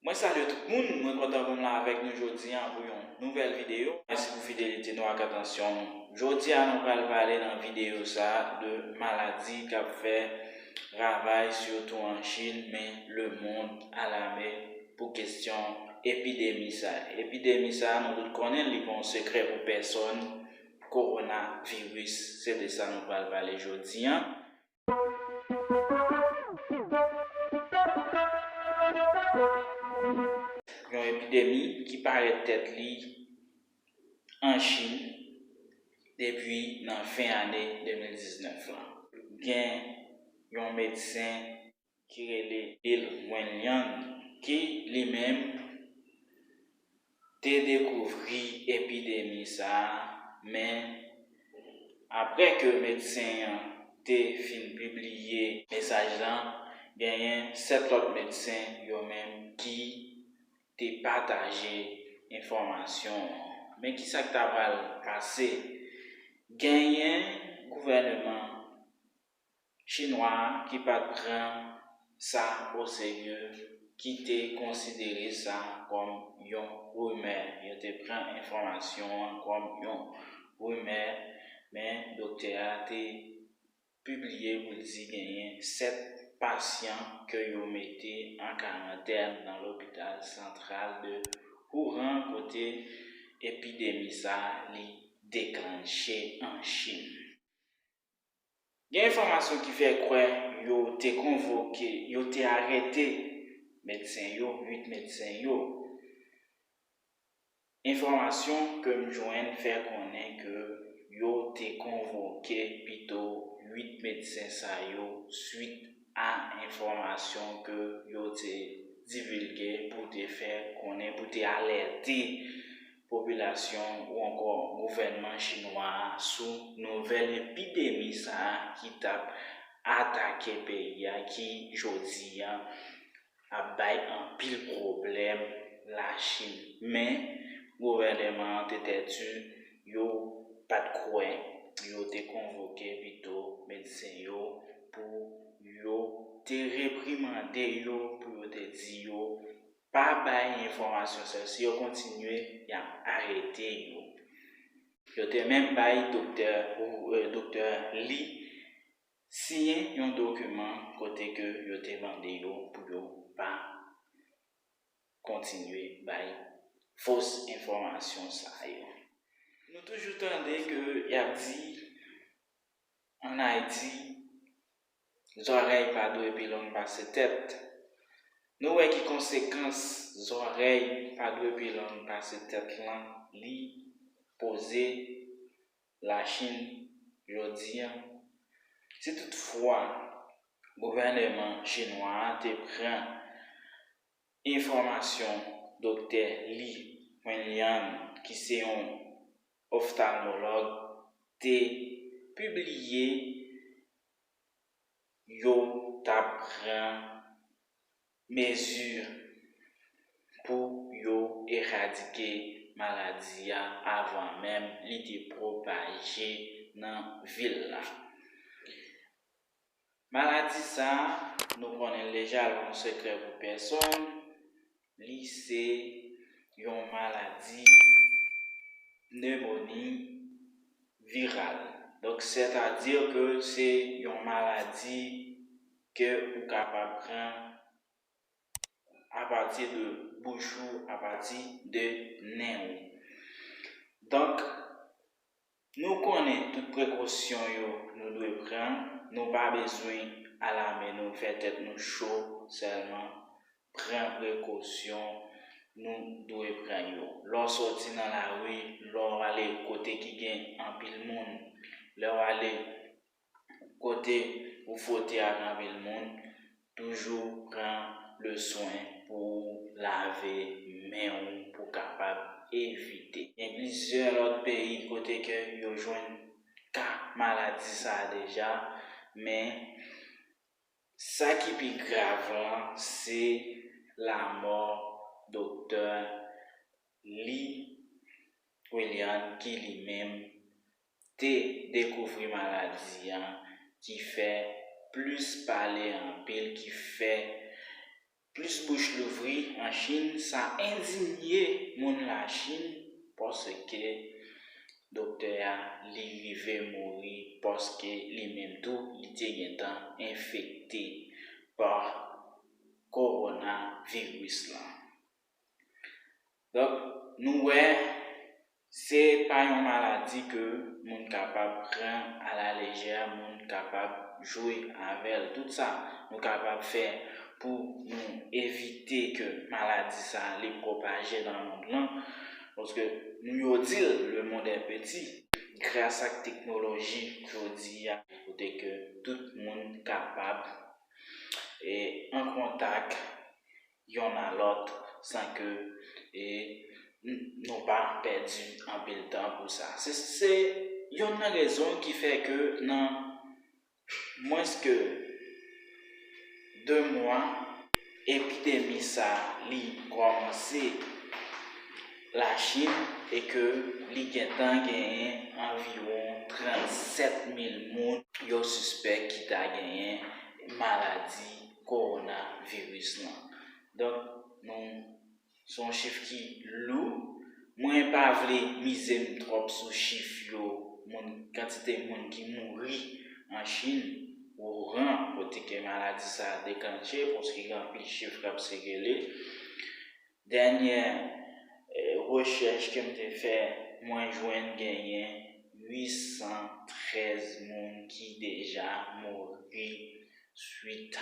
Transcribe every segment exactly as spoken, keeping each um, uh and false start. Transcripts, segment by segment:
Mwen salye tout moun, mwen kontan pou m la avèk nou jodi a pou yon nouvèl videyo. Mèsi pou fidelite nou ak atansyon nou. Jodi a nou pral pale nan videyo sa a de maladi k ap fè ravaj sitou an Chin, men lemonn alame pou kesyon epidemi sa a. Epidemi sa a, nou tout konnen l, li pa yon sekrè pou pèsonn, kowonaviris, se de sa nou pral pale jodi a. Yon epidemi ki parèt tèt li an Chin depi nan fen ane de mil diznèf lan. Gen yon medsen ki rele Bill Wenliang, ki li menm te dekouvri epidemi sa a, men apre ke medsen an te fin pibliye mesaj lan, genyen sèt lòt medsen yo menm ki te pataje enfòmasyon an. Men kisa k ta pral pase? Genyen gouvèneman chinwa a ki pa t pran sa oserye, ki te konsidere sa kòm yon rimè. Yo te pran enfòmasyon an kòm yon rimè, men doktè a te pibliye pou l di genyen sèt pasyan ke yo mete an karantèn nan lopital santral de Wuhan, kote epidemi sa a li deklanche an Chin. Gen enfòmasyon ki fè kwè yo te konvoke, yo te arete medsen yo, uit medsen yo. Enfòmasyon ke m jwenn fè konnen ke yo te konvoke pito uit medsen sa yo swit a enfòmasyon ke yo te divilge pou te fè konnen, pou te alète popilasyon ou ankò gouvènman chinwa a sou nouvèl epidemi sa a ki t ap atake peyi a, ki jodi a ap bay anpil pwoblèm Lachin. Men, gouvèneman an te tèti, yo pa t kwè, yo te konvoke pito medsen yo pou yo te reprimande yo, pou yo te di yo pa bay enfòmasyon sa yo. Si yo kontinye, y ap arete yo. Yo te menm bay doktè, ou, e, doktè Li siyen yon dokiman kote ke yo te mande yo pou yo pa kontinye bay fos enfòmasyon sa yo. Nou toujou tande ke y ap di, ann Ayiti, zòrèy pa dwe pi long pase tèt. Nou wè ki konsekans zòrèy pa dwe pi long pase tèt lan li poze Lachin jodi a. Si toutfwa gouvèneman chinwa a te pran enfòmasyon doktè Li Wenliang, ki se yon oftalmològ, te pibliye, yo t ap pran mezi pou yo eradike maladi a avan menm li te pwopaje nan vil la. Maladi sa a, nou konnen l deja, l pa yon sekrè pou pèsonn, li se yon maladi nemoni viral. Donk, sètadi ke se yon maladi ke ou kapab pran apati de bouch ou, apati de nen ou. Donk, nou konnen tout prekosyon yo nou dwe pran, nou pa bezwen alame nou, fè tèt nou cho sèlman, pran prekosyon nou dwe pran yo. Lè w soti nan lari, lè w ale kote ki gen anpil moun, lè w ale kote ou fwote ak anpil moun, toujou pran le swen pou w lave men w pou w kapab evite. Gen plizyè lòt peyi kote ke yo jwenn ka maladi sa a deja, men sa ki pi grav lan, se lanmò doktè Li William, ki li menm te dekouvri maladi an, ki fè plis pale anpil, ki fè plis bouch louvri an Chin, sa endinye moun Lachin paske doktè a li rive mouri paske li menm tou li te gentan enfekte pa kowonaviris lan. Donk, nou wè se pa yon maladi ke moun kapab pran alalejè, moun kapab jwe avè l. Tout sa nou kapab fè pou nou evite ke maladi sa li pwopaje nan mond lan, paske nou yo di l, le monde est petit. Gras ak teknoloji jodi a, kote ke tout moun kapab e an kontak yonn a lòt san ke e nou pa pèdi anpil tan pou sa. Se se yonn nan rezon ki fè ke nan mwens ke de mwa epidemi sa li kòmanse Lachin e ke li gentan genyen anviwon trannsèt mil moun yo sispèk ki ta genyen maladi kowonaviris lan. Donk, nou se yon chif ki lou. Mwen pa vle mize m twòp sou chif yo, moun, kantite moun ki mouri an Chin, Wuhan, kote ke maladi sa a deklanche, paske gen anpil chif k ap sikile. Dènyè eh, rechèch ke m te fè, mwen jwenn genyen uit san trèz moun ki deja mouri swit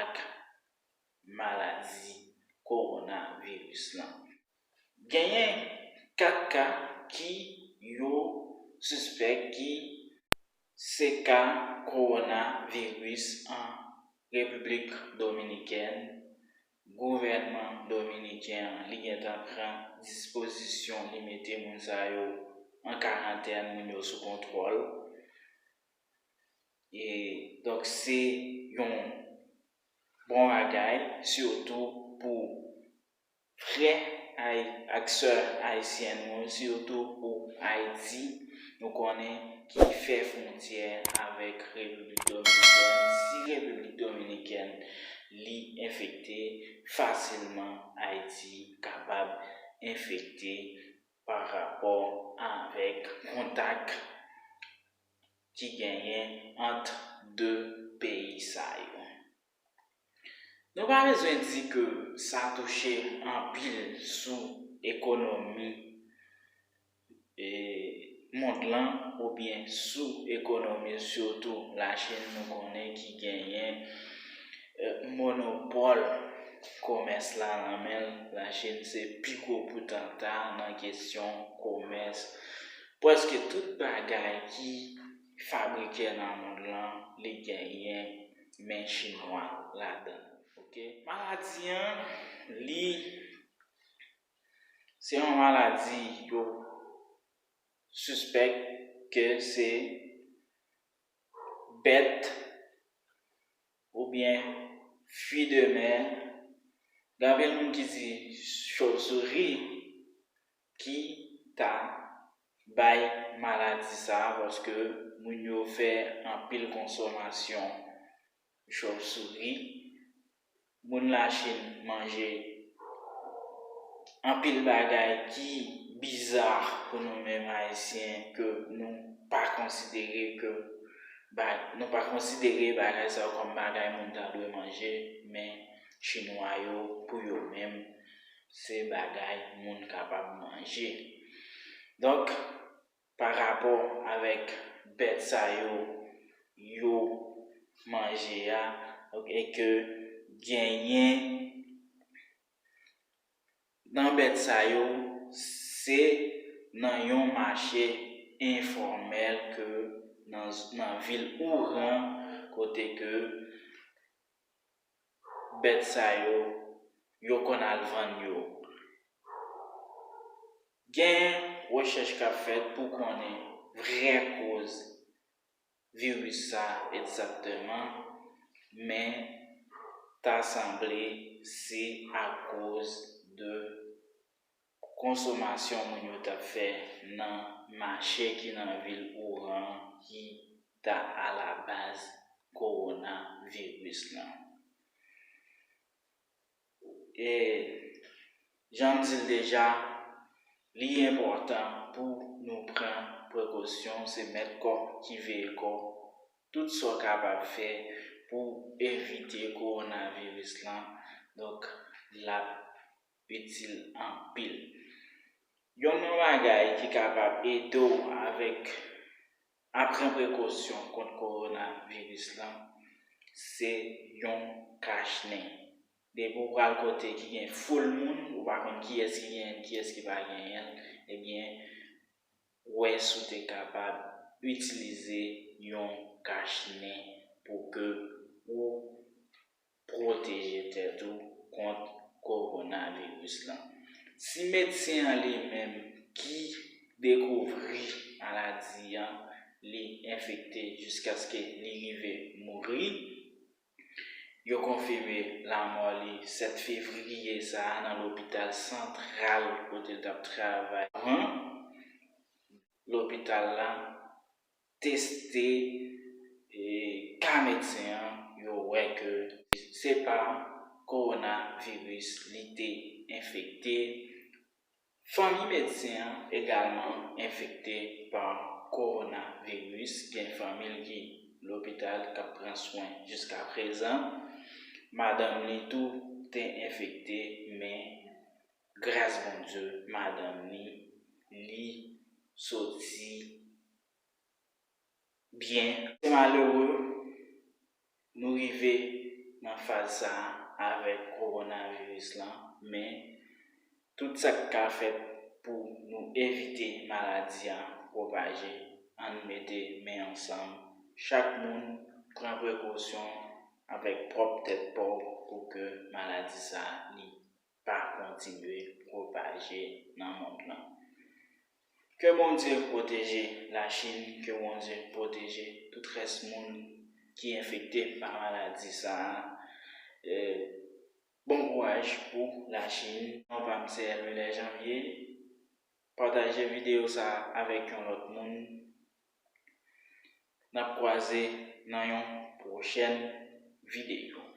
ak maladi kowonaviris lan. Genyen kat ka ki yo sispèk ki se ka kowonaviris an Repiblik Dominikèn. Gouvènman dominiken an, li gentan pran dispozisyon, li mete moun sa yo an karantèn, moun yo sou kontwòl. E, donk, se yon bon bagay, sitou pou frè ak sè ayisyen nou, sitou pou Ayiti, nou konnen ki fè fwontyè avèk Repiblik Dominikèn. Si Repiblik Dominikèn li enfekte, fasilman Ayiti kapab enfekte pa rapò avèk kontak ki genyen ant de peyi sa yo. Nou pa bezwen di ke sa touche anpil sou ekonomi e, mond lan oubyen sou ekonomi, sitou Lachin, nou konnen ki genyen eh, monopòl komès la nan men l. Lachin se pi gwo potanta nan kesyon komès. Prèske tout bagay ki fabrike nan mond lan, li genyen men chinwa ladan l. Oke? Maladi an, li se yon maladi yo sispèk ke se bèt oubyen fwi de mè. Gen anpil moun ki di chauve-souris ki ta bay maladi sa a, paske moun yo fè anpil konsomasyon chauve-souris. Moun Lachin manje anpil bagay ki biza pou nou menm Ayisyen, ke nou pa konsidere ke ba- nou pa konsidere bagay sa yo kòm bagay moun ta dwe manje, men Chinwa yo, pou yo menm, se bagay moun kapab manje. Donk, pa rapò avèk bèt sa yo, yo manje a, e ke genyen nan bèt sa yo, se nan yon mache enfòmèl ke nan, nan vil Wuhan, kote ke bèt sa yo, yo konn al vann yo. Gen rechèch k ap fèt pou konnen vrè koz viris sa egzakteman, men ta sanble se akoz de konsomasyon moun yo t ap fè nan mache ki nan vil Wuhan ki ta alabaz kowonaviris lan. E jan m di l deja, li enpòtan pou nou pran prekosyon, se mèt kò ki veye kò. Tout sa w kapab fè pou evite kowonaviris lan, donk, l ap itil anpil. Yonn nan bagay ki kapab ede w avèk a pran prekosyon kont kowonaviris lan, se yon kach nen. Depi w pral kote ki gen foul moun, ou pa konn kiyès ki genyen l, kiyès ki pa genyen l, ebyen, wè si w te kapab itilize yon kach nen pou ke ou pwoteje tèt ou kont kowonaviris lan. Si medsen an li menm ki dekouvri maladi an, li enfekte jiskaske li rive mouri, yo konfime lanmò li sèt fevriye sa a nan lopital santral kote l t ap travay avan. Lopital la teste ka medsen an, yo wè ke se pa kowonaviris li te enfekte. Fanmi medsen an egalman enfekte pa kowonaviris. Gen fanmi l ki lopital k ap pran swen jiskaprezan. Madanm li tou te enfekte, men gras Bondye, madanm li, li soti byen. Se malere, nou rive nan faz sa a avèk kowonaviris lan, men tout sa k ka fèt pou nou evite maladi a pwopaje, ann mete men ansanm. Chak moun pran prekosyon avèk pwòp tèt pa w pou ke maladi sa a li pa kontinye pwopaje nan mond lan. Ke Bondye pwoteje Lachin, ke Bondye pwoteje tout rès moun ki enfekte pa maladi sa a. E, bon kouraj pou Lachin. Non pa m se Elmiler Janvier. Pataje videyo sa a avèk yon lòt moun. N ap kwaze nan yon pwochèn videyo.